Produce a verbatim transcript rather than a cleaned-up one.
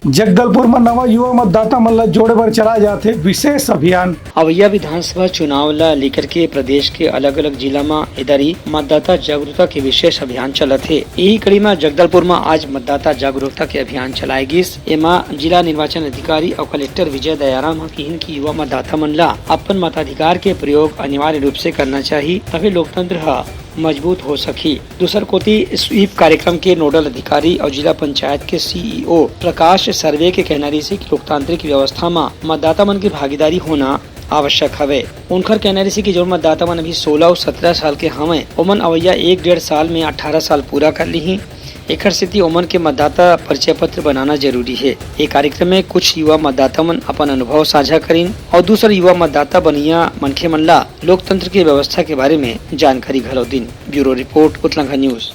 जगदलपुर म नवा युवा मतदाता मन ल जोड़े बर चलाए जाथे विशेष अभियान। अवइया विधानसभा चुनाव ल लेकर के प्रदेश के अलग-अलग जिला म ए दरी मतदाता जागरूकता के विशेष अभियान चलत हे। इही कड़ी म जगदलपुर म आज मतदाता जागरूकता के अभियान चलाए गिस। एमा जिला निर्वाचन अधिकारी अउ कलेक्टर विजय दयाराम ह किहिन कि युवा मतदाता मन ल अपन मताधिकार के प्रयोग अनिवार्य रूप से करना चाही, तभे लोकतंत्र ह मजबूत हो सकही। दूसर कोति, स्वीप कार्यक्रम के नोडल अधिकारी अउ जिला पंचायत के सीईओ प्रकाश सर्वे के कहना रहिसे कि लोकतांत्रिक व्यवस्था म मतदाता मन के भागीदारी होना आवश्यक हवे। उनकर कहना रहिसे कि जउन मतदाता मन अभी सोलह अउ सत्रह साल के हवंय, ओमन अवइया एक डेढ़ साल में अट्ठारह साल पूरा कर लिही। एखर सेती ओमन के मतदाता परिचय पत्र बनाना जरूरी हे। ए कार्यक्रम में कुछ युवा मतदाता मन अपन अनुभव साझा करिन अउ दूसर युवा मतदाता बनइया मनखे मन ला लोकतंत्र के व्यवस्था के बारे में जानकारी घलो दिन। Bureau report, Utlangha news.